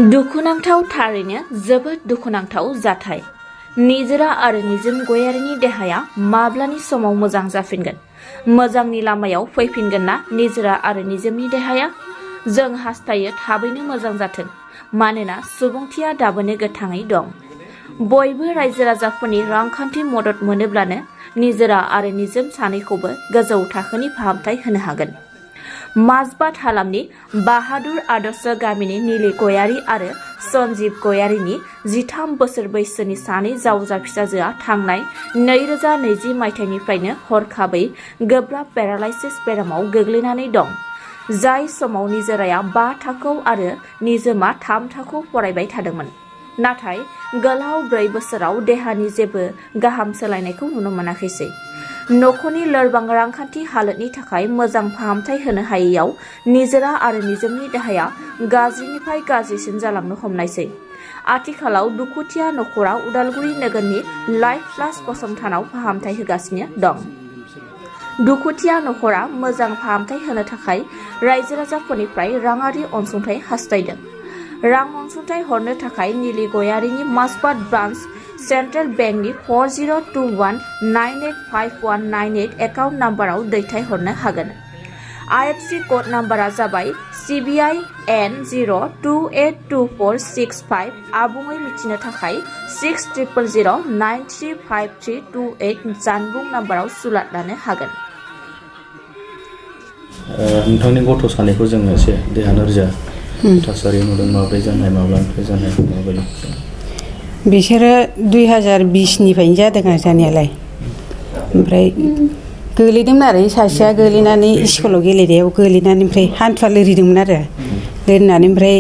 दुखुनांथाव थारैनो जोबोद दुखुनांथाव जाथाय। निजोरा आरो निजोम गयारिनि देहाया माब्लानि समाव मोजां जाफिनगोन? मोजांनि लामायाव फैफिनगोन ना निजोरा आरो निजोमनि देहाया? जों हास्थायो थाबैनो मोजां जाथों, मानोना सुबुंथिया दाबोनो गोथाङै दं। बयबो रायजो राजाफोरनि रांखान्थि मदद मोनोब्लानो निजोरा आरो निजोम सानैखौबो गोजौ थाखोनि फाहामथाय होनो हागोन। माजबाट हालामनि बाहादुर आदर्श गामिनि नीलि गयारी आरो सन्जीब गयारीनि 13 बोसोर बैसोनि सानै जावजा फिसाजोआ थांनाय 2020 मायथाइनिफ्रायनो हरखाबै गोब्राब पेरालाइसिस बेरामाव गोग्लैनानै दं, जाय समाव निजोराया 5 थाखोआव आरो निजोमा 3 थाखोआव फरायबाय थादोंमोन। नाथाय गोलाव 4 बोसोराव देहानि जेबो गाहाम सोलायनायखौ नुनो मोनाखैसै। नखरनि लोरबां रांखान्थि हालोदनि थाखाय मोजां फाहामथाय होनो हायैयाव निजोरा आरो निजोमनि देहाया गाज्रिनिफ्राय गाज्रिसिन जालांनो हमनायसै। आथिखालाव दुखुथिया नखरा उदालगुरि नोगोरनि लाइफ प्लास फसंथानाव फाहामथाय होगासिनो दं। दुखुथिया नखरा मोजां फाहामथाय होनो थाखाय रायजो राजाफोरनिफ्राय राङारि अनसुंथाइ हास्थायदों। रां अनसुंथाइ हरनो थाखाय नीलि गयारीनि माजबाट ब्रान्च सेन्ट्रेल बेंकनि 4021985198 एकाउन्ट नाम्बाराव दैथायहरनो हागोन। IFC क'ड नाम्बारा जाबाय CBI N028246 आबुङै मिथिनो थाखाय 6000935328 जानबुं नाम्बाराव सुलाद लानो हागोन। नोंथांनि गथ' सानैखौ जों एसे देहा नोरजिया थासारि नुदों, माब्रै जानाय, माब्लानिफ्राय जानाय, माबायदि? बिसोरो 2020 निफ्रायनो जादों आरो जानायालाय। ओमफ्राय गोलैदोंमोन आरो सासेया गोलैनानै स्कुलाव गेलेनायाव गोलैनानै ओमफ्राय हान्थुआ लोरिदोंमोन आरो लोरिनानै ओमफ्राय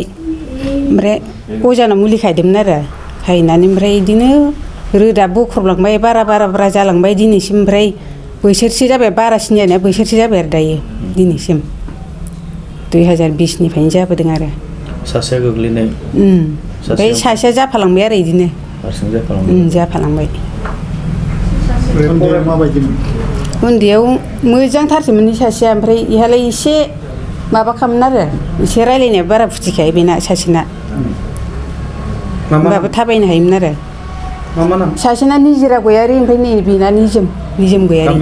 अजानाव मुलि खायदोंमोन आरो खायनानै ओमफ्राय बिदिनो रोदा बख्रबलांबाय, बारा जालांबाय दिनैसिम। ओमफ्राय बोसोरसे जाबाय, बारासिन जानाया बोसोरसे जाबाय आरो दायो दिनैसिम। 2020 निफ्रायनो जाबोदों आरो सासेया गोग्लैनाय। ओमफ्राय सासेया जाफालांबाय आरो बिदिनो हारसिं जाफालांबाय। जाफालांबाय। उन्दैयाव उन्दैयाव मोजांथारसोमोन सासेया, ओमफ्राय इहालाय एसे माबा खालामोन आरो एसे रायलायनाया बारा फुथिखायो बेना सासेना, होमबाबो थाबायनो हायोमोन आरो। सासेना निजोरा गयारी, ओमफ्राय नै बेना निजोम गयारी।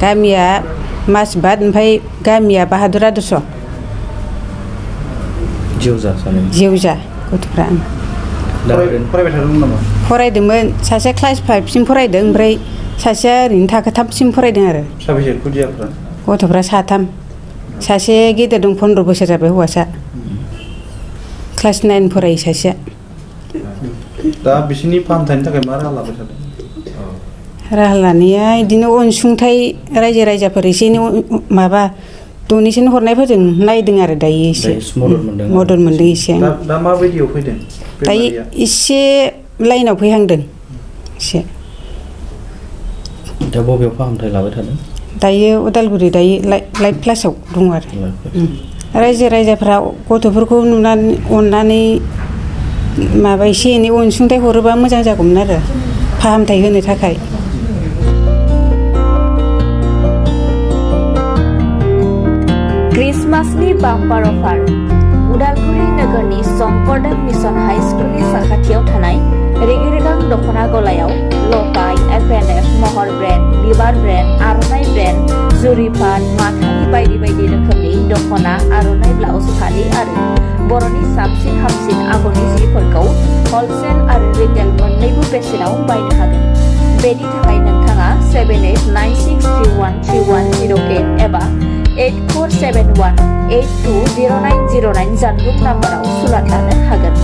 गामिया माजबाट, ओमफ्राय गामिया बाहादुर आदर्श। जेवजा गथ'फ्रा फरायबाय थादोंमोन नामा? फरायदोंमोन। सासेया क्लास 5 सिम फरायदों, ओमफ्राय सासेया ओरैनो थाखो 3 सिम फरायदों आरो। साबेसे खुदियाफ्रा? गथ'फ्रा 3। सासे गेदेर दं, 15 बोसोर जाबाय हौवासा। क्लास 9 फरायो सासेया। दा बिसोरनि फाहामथायनि थाखाय मा राहा लाबाय थादों? राहा लानाया बिदिनो अनसुंथाइ रायजो राजाफोर एसे एनै माबा डनेसन हरनायफोरजों नायदों आरो दायो एसे मदद मोनदों एसे। दा माबायदियाव फैदों? दायो एसे लाइनाव फैहांदों एसे। दा बबेयाव फाहामथाय लाबाय थादों? दायो उदालगुरि, दायो लाइफ प्लासाव दं आरो। रायजो राजाफ्रा गथ'फोरखौ नुनानै अननानै माबा एसे एनै अनसुंथाइ हरोबा मोजां जागौमोन आरो फाहामथाय होनो थाखाय। क्रिसमासनि बाम्पार अफार। उदालगुरि नोगोरनि शंकरदेव मिशन हाई स्कुलनि साखाथियाव थानाय रेगे-रेगां दख'ना गलायाव लफाय, FNF, महर ब्रेन्ड, बिबार ब्रेन्ड, आर'नाइ ब्रेन्ड, जुरिपाट, माथानि बायदि बायदि रोखोमनि दख'ना, आर'नाइ ब्लाउस, फालि आरो बर'नि साबसिन हामसिन आगरनि जिफोरखौ हलसेल आरो रिटेल मोन्नैबो बेसेनाव बायनो हागोन। बेनि थाखाय नोंथाङा 7896313108 एबा 8471820909 जानबुं नाम्बाराव सुलाद लानो हागोन।